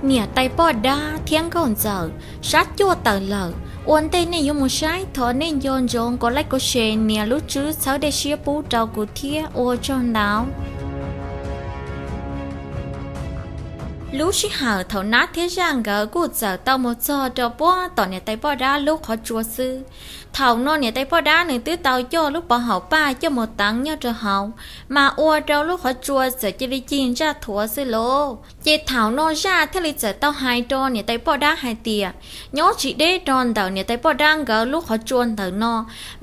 Niam tais poj dab thiab nkauj ntxawm sab cuaj tawm lawm. Ua ntej nej yuav mus saib, thov nej nco ntsoov kom like, kom share, nias lub tswb txhawb dej siab pub rau kuv thiab, ua tsaug ntau. Lub sij hawm thaum Nab thiab Zaj nkawd kuj txawm tau mus txog rau puag tom niam tais poj dab lub qhov tsua xwb. Thaum no niam tais poj dab nws twb tau coj lub pov haum paj coj mus teev nyob rau hauv, mas ua rau lub qhov tsua txawm cia li cig ntsaj thuav xwb lauj. Ces thaum no Zaj thiaj li txawm tau hais rau niam tais poj dab hais tias, nyob tsis deb rau ntawm niam tais poj dab nkawd lub qhov tsua ntawm no,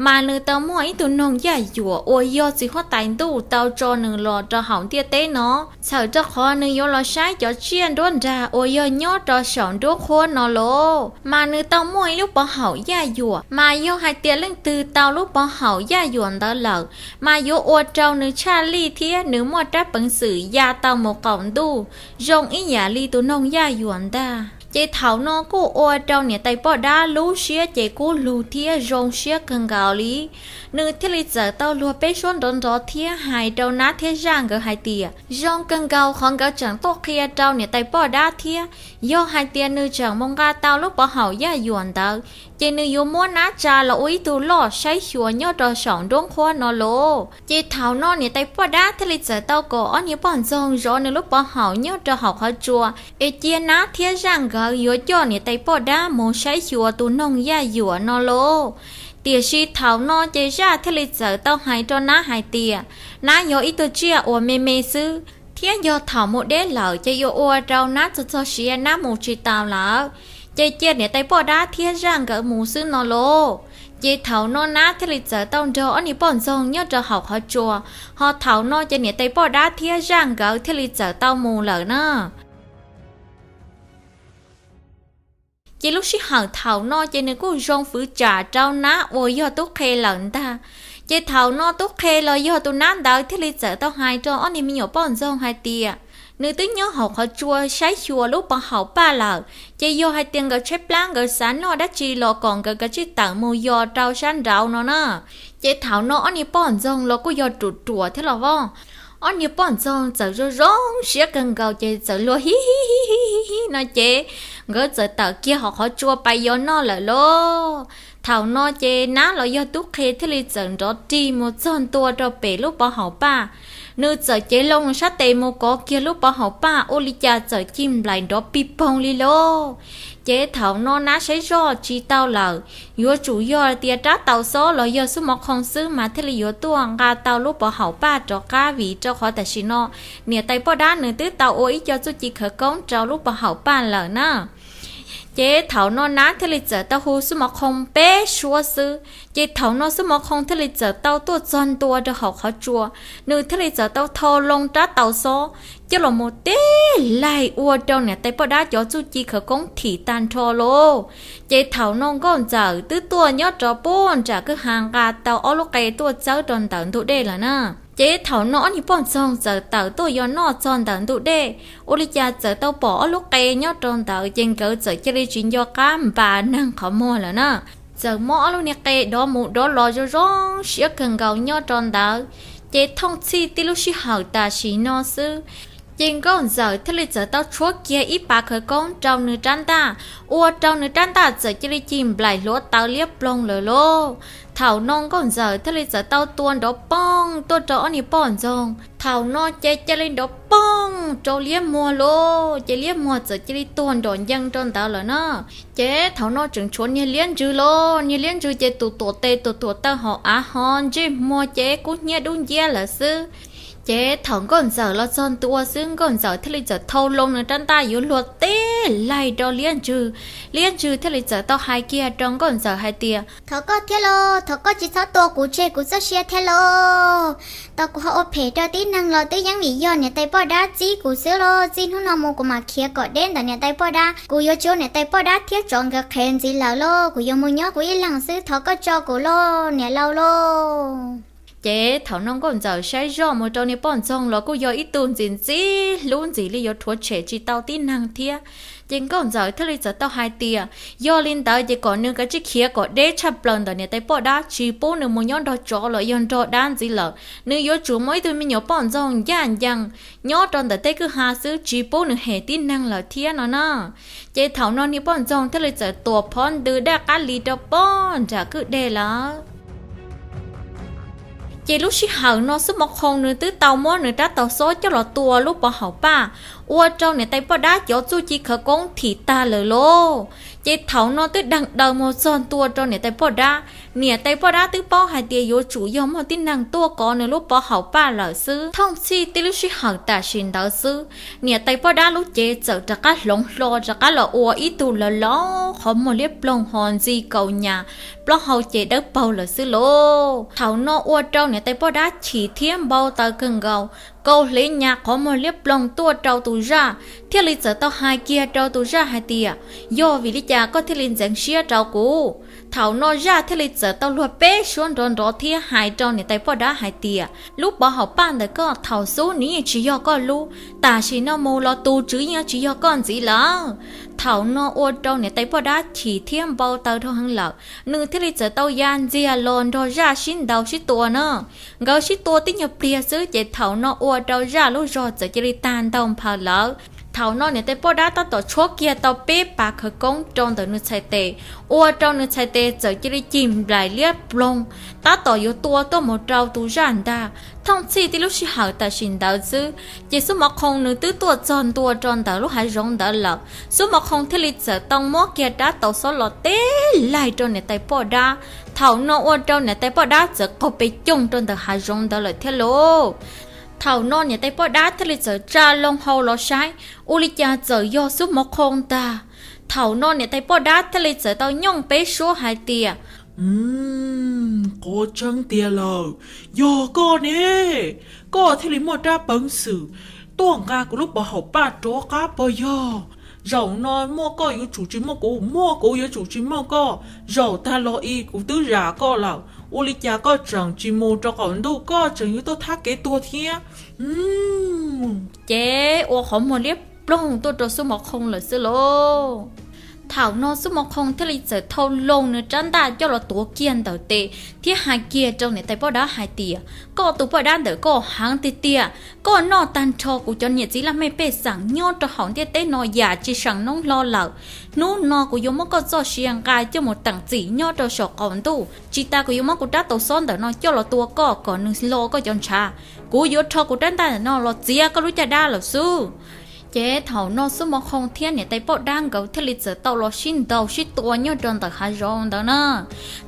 mas nws tau muaj ib tug noog yaj yuam uas yog txiv huab tais ntuj tau tso nws los rau hauv ntiaj teb no, txhawm rau qhov nws yuav los saib cov tsiaj nruab nrag uas yog nyob rau saum nruab qhuab no lauj. Mas nws tau muaj ib lub pov haum yaj yuam, mas yog hais tias leej twg tau lub pov haum yaj yuam ntawd lawm, mas yuav ua rau nws tshaj lij thiab nws muaj rab peev xwm ya tau mus qaum ntuj zoo ib yam li tus noog yaj yuam ntag. Ces thaum no kuj ua rau niam tais poj dab lub siab ces kub lug thiab zoo siab kawg nkaus li. Nws thiaj li txawm tau luag peb suab nrov nrov thiab hais rau Nab thiab Zaj nkawd hais tias, zoo kawg nkaus qhov nkawd tseem tuaj qhia rau niam tais poj dab thiab. Yog hais tias nws tseem mus nqa tau lub pov haum yaj yuam ntawd, ces nws yuav muab Nab tsa los ua ib tug loj saib xyuas nyob rau saum nruab qhuab no lauj. Ces thaum no niam tais poj dab thiaj li txawm tau kom ob niag poj ntxoog zov nws lub pov haum nyob rau hauv qhov tsua, es cia Nab thiab Zaj nkawd yuav coj niam tais poj dab mus saib xyuas tus noog yaj yuam no lauj. Tiam sis thaum no ces Zaj thiaj li txawm tau hais rau Nab hais tias, Nab yog ib tug tsiaj uas me me xwb, thiab yog thaum mus deb lawm ces yuav ua rau Nab txog txog siav Nab mus tsis taus lawm. Ces cia niam tais poj dab thiab Zaj nkawd mus xwb no lauj. Ces thaum no Nab thiaj li txawm tau nrog ob niag poj ntxoog nyob rau hauv qhov tsua, ho thaum no ces niam tais poj dab thiab Zaj nkawd thiaj li txawm tau mus lawm na. Ces lub sij hawm thaum no ces nws kuj zoo fwv tsam rau Nab uas yog tub qhe lawm ntag. Ces thaum no tub qhe los yog tus Nab ntawd thiaj li txawm tau hais rau ob niag me nyuam poj ntxoog hais tias, nws twb nyob hauv qhov tsua saib xyuas lub pov haum paj lawm, ces yog hais tias nkawd tshaib plab nkawd xav noj dab tsi los kom nkawd kav tsij tawm mus yos rau sab nraud no na. Ces thaum no ob niag poj ntxoog los kuj yog ruam ruam thiab los voj, ob niag poj ntxoog txawm zoo zoo siab kawg nkaus ces txawm luag hi hi hi hi no ces nkawd txawm tawm kiag hauv qhov tsua pais yos noj lawm lauj. Thaum no ces Nab los yog tub qhe thiaj li txawm nrov rig mus txog ntua rau pem lub pov haum paj. Nws txawm cev loo sab tes mus kov kiag lub pov haum paj ua li cas txawm cig nplaim nrov pig poog li lauj. Ces thaum no Nab saib zoj tsis tau lawm, yuav tsum yog tias rab taus xob los yog xub mov qhoo xwb mas thiaj li yuav tuaj nqa tau lub pov haum paj rov qab vim rau qhov tam sim no niam tais poj dab nws twb tau ua ib co txuj ci khawv koob rau lub pov haum paj lawm na. Ces thaum no Nab thiaj li txawm tau hu xub mov qhoo peb suab xwb, ces thaum no xub mov qhoo thiaj li txawm tau tuaj txog ntua rau hauv qhov tsua, nws thiaj li txawm tau thau loo rab taus xob coj los mus teb laig ua rau niam tais poj dab cov txuj ci khawv koob thim tag nrho lauj. Ces thaum no nkauj ntxawm twb tuaj nyob rau puag nram kwj ha nqa tau ob lub qe tuaj txawb rau ntawm ntug dej lawm na. Ces thaum no ob niag poj ntxoog txawm tawm tuaj yos noj txog ntawm ntug dej, ua li cas txawm tau pom ob lub qe nyob rau ntawd ces nkawd txawm cia li tsis nco qab npas neeg qhov muag lawm na. Txawm muab ob lub niag qe dov mus dov los zoo zoo siab kawg nkaus nyob rau ntawd. Ces thooj txhij tib lub sij hawm tam sim no xwb, ces nkauj ntxawm thiaj li txawm tau tshuab kiag ib pas khawv koob rau nws rab ntaj, ua rau nws rab ntaj txawm cia li cig nplaim hluav taws liab ploog lawm lauj. Thaum no nkauj ntxawm thiaj li txawm tau tua nrov poog tuaj rau ob niag poj ntxoog. Thaum no ces cia li nrov poog rau liab muag lauj, ces liab muag txawm cia li tuag nrom ncees rau ntawd lawm na. Ces thaum no tseem tshuav niag liab ntsws lauj, niag liab ntsws ces tus tuam tes tus tuam taw hauv av ho ntsej muag ces kub hnyiab dub nciab lawm xwb. Ces thaum nkauj ntxawm los txog ntua xwb, nkauj ntxawm thiaj li txawm thau loo nws rab ntaj yuav luag teb laig rau liab ntsws. Liab ntsws thiaj li txawm tau hais kiag rau nkauj ntxawm hais tias, thov koj thiab lauj, thov koj tsis txhob tua kuv tseg kuv txoj sia thiab lauj. Tau kuv ho ua phem rau tib neeg los twb yeej vim yog niam tais poj dab txib kuv xwb lauj. Txij hnub no mus kuv mam khiav kom deb ntawm niam tais poj dab, kuv yuav tsis ua niam tais poj dab thiab tsov nkawd qhev ntxiv lawm lauj. Kuv yuav mus nyob kuv ib leeg xwb, thov koj tso kuv lauj niam laus lauj. Ces thaum no nkauj ntxawm saib zoj mus rau niag poj ntxoog los kuj yog ib tug ntxim ntxim hlub ntxim li yuav rhuav tshem tsis tau tib neeg thiab. Ces nkauj ntxawm thiaj li txawm tau hais tias, yog li ntawd ces kom nws kav tsij khiav kom deb tshaj plaws ntawm niam tais poj dab, tsis pub nws mus nyob nrog tsov los yog nrog dab ntxiv lawm. Nws yuav tsum muaj ib tug me nyuam poj ntxoog ncaj ncees nyob rau ntawm tej kwj ha xwb, tsis pub nws hem tib neeg lawm thiab no na. Ces thaum no niag poj ntxoog thiaj li txawm tuam phov ntws daj qab li rau pog nram kwj deg lawm. Ces lub sij hawm no xub mov qhoo nws twb tau muab nws rab taus xob coj los tua lub pov haum paj, ua rau niam tais poj dab cov txuj ci khawv koob thim tag lawm lauj. Ces thaum no twb deeg daws mus txog ntua rau niam tais poj dab, niam tais poj dab twb paub hais tias yuav tsum yog muaj tib neeg tuaj kov nws lub pov haum paj lawm xwb. Thooj txhij tib lub sij hawm tam sim ntawd xwb, niam tais poj dab lub cev txawm rov qab hloov hlo rov qab los ua ib tug lav lav qhov muag liab ploog ho ntxi kaus nyas, plaub hau ces dawb paug lawm xwb lauj. Thaum no ua rau niam tais poj dab chim thiab npau taws kawg nkaus, kaus hliv nyas qhov muag liab ploog tuaj rau tus zaj, thiaj li txawm tau hais kiag rau tus zaj hais tias, yog vim li cas koj thiaj li ntxeev siab rau kuv? Thaum no zaj thiaj li txawm tau luag peb suab nrov nrov thiab hais rau niam tais poj dab hais tias, lub pov haum paj ntawm koj thaum xub nws yeej tsis yog koj lub, tam sim no mus los tus tswv yeej tsis yog koj ntxiv lawm. Thaum no ua rau niam tais poj dab chim thiab npau taws dhau heev lawm, nws thiaj li txawm tau ya ntxiag los nrog zaj sib ntaus sib tua na. Nkawd sib tua tib nyuag pliag xwb ces thaum no ua rau zaj lub zog txawm cia li tag ntaug nphaws lawm. Thaum no niam tais poj dab tab tom tshuab kiag tau peb pas khawv koob rau ntawm nws txhais tes, ua rau nws txhais tes txawm cia li cig nplaim liab ploog, tab tom yuav tua tuaj mus rau tus zaj ntag. Thooj txhij tib lub sij hawm tam sim ntawd xwb, ces xub mov qhoo nws twb tuaj txog ntua rau ntawm lub hav zoov ntawd lawm. Xub mov qhoo thiaj li txawm tau muab kiag rab taus xob los teb laig rau niam tais poj dab. Thaum no ua rau niam tais poj dab txawm qaug pes coog rau ntawm hav zoov ntawd lawm thiab lauj. Thaum no niam tais poj dab thiaj li txawm tsa loo hau los saib, ua li cas txawm yog xub mov qhoo ntag. Thaum no niam tais poj dab thiaj li txawm tau nyooj peb suab hais tias, qhov tseeb tiag lawm, yog koj ne, koj thiaj li muaj rab peev xwm tuaj nqa kuv lub pov haum paj rov qab puas yog? Zaum no muaj koj yuav tsum tsis muaj kuv, muaj kuv yuav tsum tsis muaj koj. Zaum tag los i kuv twb zam koj lawm, ua li cas koj tseem tsis mus rau qaum ntuj, koj tseem yuav tuaj thab kev tuag thiab? Ces ua qhov muag liab ploog tuaj rau xub mov qhoo lawm xwb lauj. Thaum no xub mov qhoo thiaj li txawm thau loo nws rab ntaj coj los tuav kiag ntawm tes thiab hais kiag rau niam tais poj dab hais tias, koj tus poj dab ntawm koj heev tiag tiag, koj noj tag nrho kuv cov niam txiv laj mej pej xeem nyob rau hauv ntiaj teb no yam tsis seem noob hlo lawm. Hnub no kuv yuav muab koj txoj sia nqa coj mus teem txim nyob rau saum qaum ntuj, tsis tas kuv yuav muab kuv rab taus xob ntawm no coj los tua koj kom nws hlo koj cov ntshav. Kuv yuav rho kuv rab ntaj ntawm no los txiav koj lub caj dab lawm xwb. Ces thaum no xub mov qhoo thiab niam tais poj dab nkawd thiaj li txawm tau los sib ntaus sib tua nyob rau ntawm hav zoov ntawd na.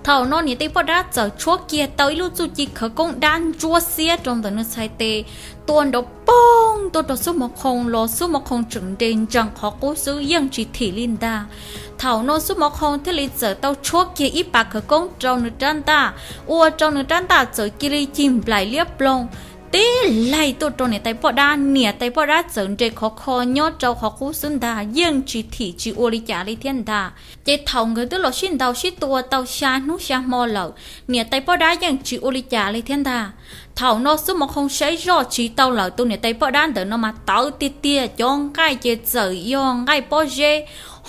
Thaum no niam tais poj dab txawm tshuab kiag tau ib lub txuj ci khawv koob dab ntsuab xiab rau ntawm nws txhais tes, tua nrov poog tuaj rau xub mov qhoo los xub mov qhoo tseem nres ntsees qhov qub xwb yeej tsis thim li ntag. Thaum no xub mov qhoo thiaj li txawm tau tshuab kiag ib pas khawv koob rau nws rab ntaj, ua rau nws rab ntaj txawm cia li cig nplaim liab ploog teb laig tuaj rau niam tais poj dab, niam tais poj dab txawm nres khov kho nyob rau qhov qub xwb ntag, yeej tsis thim tsis ua li cas li thiab ntag. Ces thaum nkawd twb los sib ntaus sib tua tau xya hnub xya hmo lawm, niam tais poj dab yeej tsis ua li cas li thiab ntag. Thaum no xub mov qhoo saib zoj tsis tau lawm, tus niam tais poj dab ntawm no mas tawv tiag tiag, cov nqaij ces txawm yog nqaij pob zeb,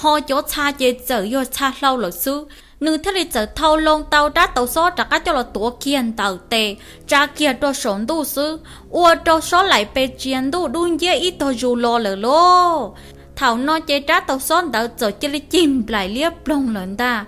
ho cov txha ces txawm yog txha hlau lawm xwb. Nws thiaj li txawm thau loo tau rab taus xob rov qab coj los tuav kiag ntawm tes, tsa kiag rau saum ntuj xwb, ua rau xob laim pes tsia ntuj dub nciab ib tog zus los lawm lauj. Thaum no ces rab taus xob ntawd txawm cia li cig nplaim liab ploog lawm ntag.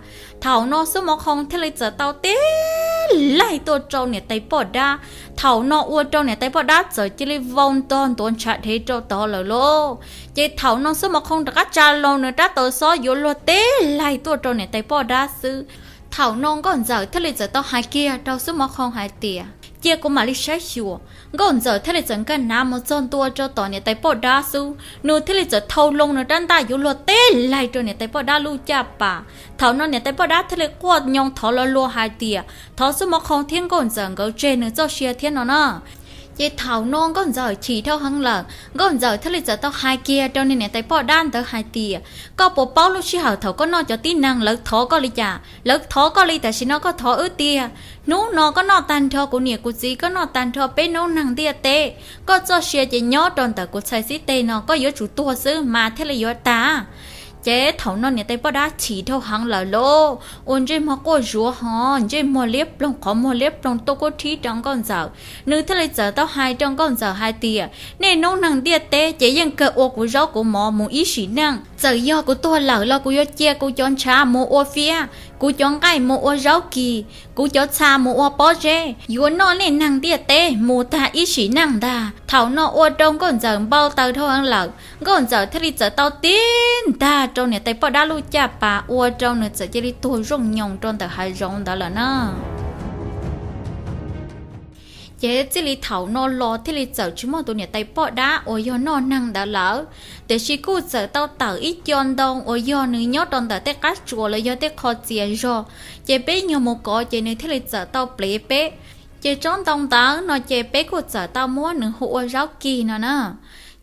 Thaum no xub mov qhoo thiaj li txawm tau teb laig tuaj rau niam tais poj dab. Thaum no ua rau niam tais poj dab txawm cia li vau ntog ntuav ntshav dhev rau tod lawm lauj. Ces thaum no xub mov qhoo rov qab tsa loo nws rab taus xob yuav luag teb laig tuaj rau niam tais poj dab xwb. Thaum no nkauj ntxawm thiaj li txawm tau hais kiag rau xub mov qhoo hais tias, cia kuv mam li saib xyuas. Nkauj ntxawm thiaj li txawm nkag nav mus txog ntua rau tom niam tais poj dab xwb, nws thiaj li txawm thau loo nws rab ntaj yuav luag teb laig rau niam tais poj dab lub caj pas. Thaum no niam tais poj dab thiaj li quaj nyoo thov lo lus hais tias thov xub mov qhoo thiab nkauj ntxawm nkawd tseg nws txoj sia thiab no na. Ces thaum no nkauj ntxawm chim dhau heev lawm, nkauj ntxawm thiaj li txawm tau hais kiag rau nws niam tais poj dab ntawd hais tias, koj puas paub lub sij hawm thaum koj noj cov tib neeg lawv thov koj li cas? Lawv thov koj li tam sim no koj thov wb tiag. Hnub no koj noj tag nrho kuv niam kuv txiv, koj noj tag nrho peb noob neeg ntiaj teb, koj txoj sia ces nyob rau ntawm kuv txhais xib teg no, koj yuav tsum tuag xwb mas thiaj li yuav tag. Ces thaum no niam tais poj dab chim dhau heev lawm lauj, ua ntsej muag quaj zuav ho ntsej muag liab ploog, qhov muag liab ploog tuaj kuj rhib rau nkauj ntxawm. Nws thiaj li txawm tau hais rau nkauj ntxawm hais tias, nej noob neeg ntiaj teb ces yeej kawg ua kuv zaub kuv mov mus ib sim neej. Txawm yog kuv tuag lawm los kuv yuav cia kuv cov ntshav mus ua fiab, kuv cov nqaij mus ua zaub kis, kuv cov txha mus ua pob zeb, yuav noj nej neeg ntiaj teb mus tag ib sim neej ntag. Thaum no ua rau nkauj ntxawm npau taws dhau heev lawm, nkauj ntxawm thiaj li txawm tau tib ntag rau niam tais poj dab lub caj pas, ua rau nws txawm cia li tuag zooj nyoos rau ntawm hav zoov ntawd lawm na. Ces txij li thaum no los thiaj li txawm tsis muaj tus niam tais poj dab uas yog noj neeg ntawd lawm, tiam sis kuj txawm tau tawm ib co ntoo uas yog nws nyob rau ntawm tej qab tsuas los yog tej qho txias zog, ces peb nyuag mus kov ces nws thiaj li txawm tau plev peb. Ces tsob ntoo ntawd no ces peb kuj txawm tau muab nws hu ua zaub kis no na.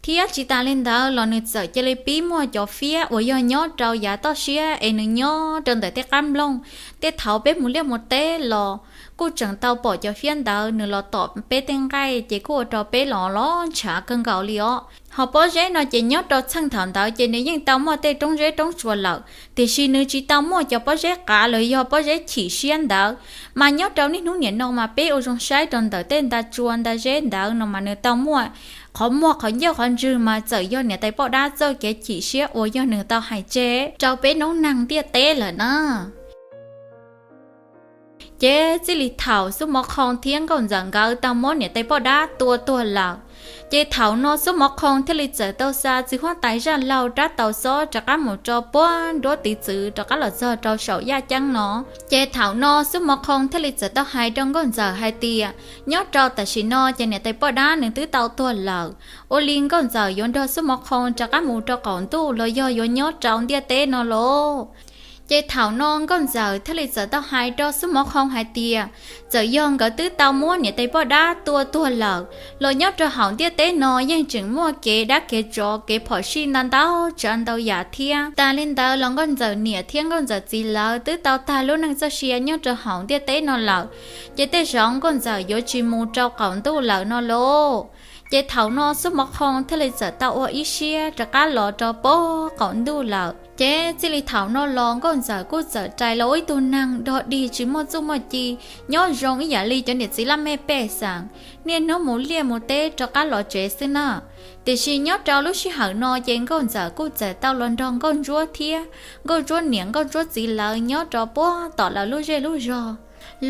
Thiab tsis tas li ntawd los nws txawm cia li pib muaj cov fiab uas yog nyob rau yav toj siab es nws nyob rau ntawm tej qab nplooj. Tej thaum peb mus liaj mus teb los kuj tseem tau pom cov fiab ntawd nws los tom peb tej nqaij ces kuj ua rau peb los los ntshav kawg nkaus li os. Ho pob zeb no ces nyob rau txheej thaum ntawd ces nws yeej tau muaj tej roob zeb roob tsuas lawm, tiam sis nws tsis tau muaj cov pob zeb qav los yog pob zeb chim siab ntawd. Mas nyob rau niaj hnub nim no mas peb ua zoo saib rau ntawm tej nta tsua nta zeb ntawd no mas nws tau muaj qhov muag qhov ncauj qhov ntswg mas txawm yog niam tais poj dab txoj kev chim siab uas yog nws tau hais tseg rau peb noob neeg ntiaj teb lawm na. Ces txij li thaum xub mov qhoo thiab nkauj ntxawm nkawd tau muab niam tais poj dab tua tuag lawm, ces thaum no xub mov qhoo thiaj li txawm tau xa txiv huab tais zaj laug rab taus xob rov qab mus rau puag nruab tiv txwv rov qab los txog rau saum yaj ceeb no. Ces thaum no xub mov qhoo thiaj li txawm tau hais rau nkauj ntxawm hais tias, nyob rau tam sim no ces niam tais poj dab nws twb tau tuag lawm, ua li nkauj ntxawm yuav nrog xub mov qhoo rov qab mus rau qaum ntuj los yog yuav nyob rau ntiaj teb no lauj. Ces thaum no nkauj ntxawm thiaj li txawm tau hais rau xub mov qhoo hais tias, txawm yog nkawd twb tau muab niam tais poj dab tua tuag lawm los nyob rau hauv ntiaj teb no yeej tseem muaj kev dab kev tsov kev phom sij ntau ntau tsav ntau yam thiab. Tas li ntawd los nkauj ntxawm niam thiab nkauj ntxawm txiv lawv twb tau tag lub neej txoj sia nyob rau hauv ntiaj teb no lawm, ces tej zaum nkauj ntxawm yuav tsis mus rau qaum ntuj lawm no lauj. Ces thaum no xub mov qhoo thiaj li txawm tau ua ib siab rov qab los rau puag qaum ntuj lawm. Ces txij li thaum no los nkauj ntxawm kuj txawm rais los ua ib tug neeg dog dig tsis muaj txuj muaj ci, nyob zoo ib yam li cov niam txiv laj mej pej xeem, niaj hnub mus liaj mus teb rov qab los tsev xwb na. Tiam sis nyob rau lub sij hawm no ces nkauj ntxawm kuj txawm tau los nrog nkauj ntsuab thiab nkauj ntsuab niam nkauj ntsuab txiv lawv nyob rau puag tom lawv lub zej lub zog.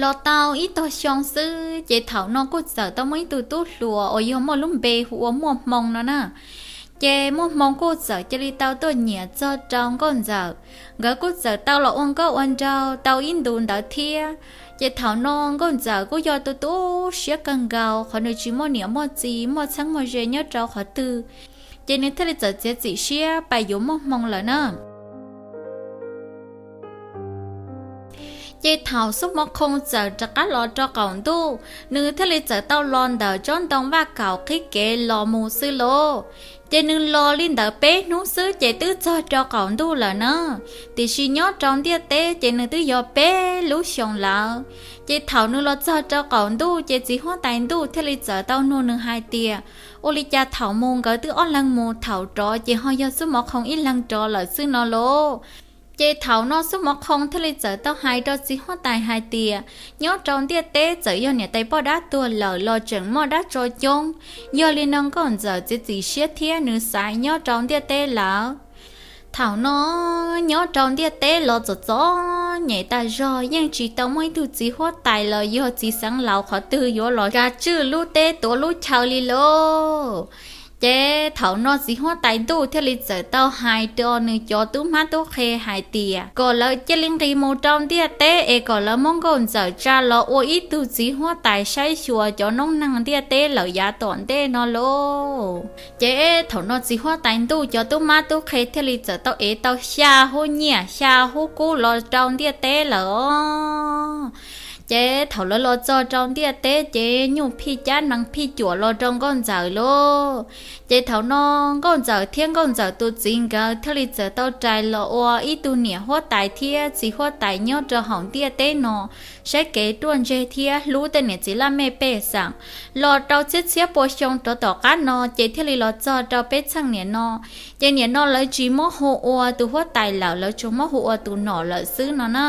Los tau ib tog xyoo xwb ces thaum no kuj txawm tau muaj ib tug tub hluas uas yog muaj lub npe hu ua Muaj Hmoo no na. Ces Muaj Hmoo kuj txawm cia li tau tuaj nyiam txog rau nkauj ntxawm, nkawd kuj txawm tau los ua nkauj ua nraug tau ib ntus ntawd thiab. Ces thaum no nkauj ntxawm kuj yog tus tu siab kawg nkaus qhov nws tsis muaj niam muaj txiv muaj txheeb muaj ze nyob rau qhov twg, ces nws thiaj li txawm txiav txim siab pais yuav Muaj Hmoo lawm na. Ces thaum xub mov qhoo txawm rov qab los rau qaum ntuj, nws thiaj li txawm tau los ntawm tsob ntoo vaj kaum qhib kev los mus xwb lauj. Ces nws los li ntawm peb hnub xwb ces twb txog rau qaum ntuj lawm na. Tiam sis nyob rau ntiaj teb ces nws twb yog peb lub xyoos lawm. Ces thaum nws los txog rau qaum ntuj ces txiv huab tais ntuj thiaj li txawm tau nug nws hais tias, ua li cas thaum mus nkawd twb ob leeg mus, thaum rov ces ho yog xub mov qhoo ib leeg rov lawm xwb no lauj. Ces thaum no xub mov qhoo thiaj li txawm tau hais rau txiv huab tais hais tias, nyob rau ntiaj teb txawm yog niam tais poj dab tuag lawm los tseem muaj dab tsov coob. Yog li no nkauj ntxawm txiav txim siab thiab nws xaiv nyob rau ntiaj teb lawm. Thaum no nyob rau ntiaj teb los txom txom nyem tas zog, yeej tsis tau muaj ib tug txiv huab tais los yog txiv xeev laus qhov twg yuav los kav tswj lub teb tuav lub chaw li lauj. Ces thaum no txiv huab tais ntuj thiaj li txawm tau hais rau nws cov tub mab tub qhe hais tias kom lawv cia li nqis mus rau ntiaj teb es kom lawv muab nkauj ntxawm tsa los ua ib tug txiv huab tais saib xyuas cov noob neeg ntiaj teb lawm yav tom ntej no lauj. Ces thaum no txiv huab tais ntuj cov tub mab tub qhe thiaj li txawm tau ev tau xya hub nyiaj xya hub kub los rau ntiaj teb lawm os. Ces thaum lawv los txog rau ntiaj teb ces nyuj phij cab nees phij cuam los rau nkauj ntxawm lauj. Ces thaum no nkauj ntxawm thiab nkauj ntxawm tus txiv nkawd thiaj li txawm tau rais los ua ib tug niam huab tais thiab txiv huab tais nyob rau hauv ntiaj teb no, saib kev ruaj ntseg thiab hlub tej niam txiv laj mej pej xeem. Los rau txhiab txhiab pua xyoo rov tom qab no ces thiaj li los txog rau peb txheej niam no. Ces niam no lawv tsis muab hu ua tus huab tais lawm, lawv tsuas muab hu ua tus nom lawm xwb no na.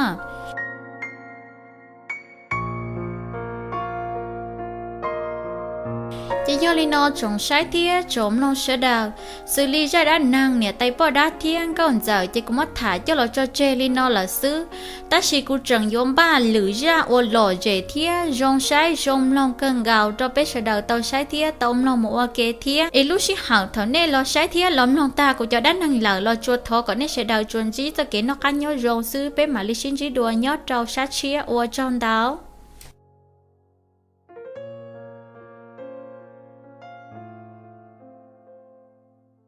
Ces yog li no tsoom saib thiab tsoom mloog sawv daws, xws li zaj dab neeg niam tais poj dab thiab nkauj ntxawm ces kuv muab tham coj los tso tseg li no lawm xwb. Tab sis kuv tseem yuav npaj lwm zaj uas lom zem thiab zoo saib zoo mloog kawg nkaus rau peb sawv daws tau saib thiab tau mloog mus ua ke thiab. Es lub sij hawm thaum nej los saib thiab los mloog tag kuv cov dab neeg lawm los tsuas thov kom nej sawv daws tsuas ntsib txoj kev noj qab nyob zoo xwb, peb mam li sib ntsib dua nyob rau sab tshiab, ua tsaug ntau.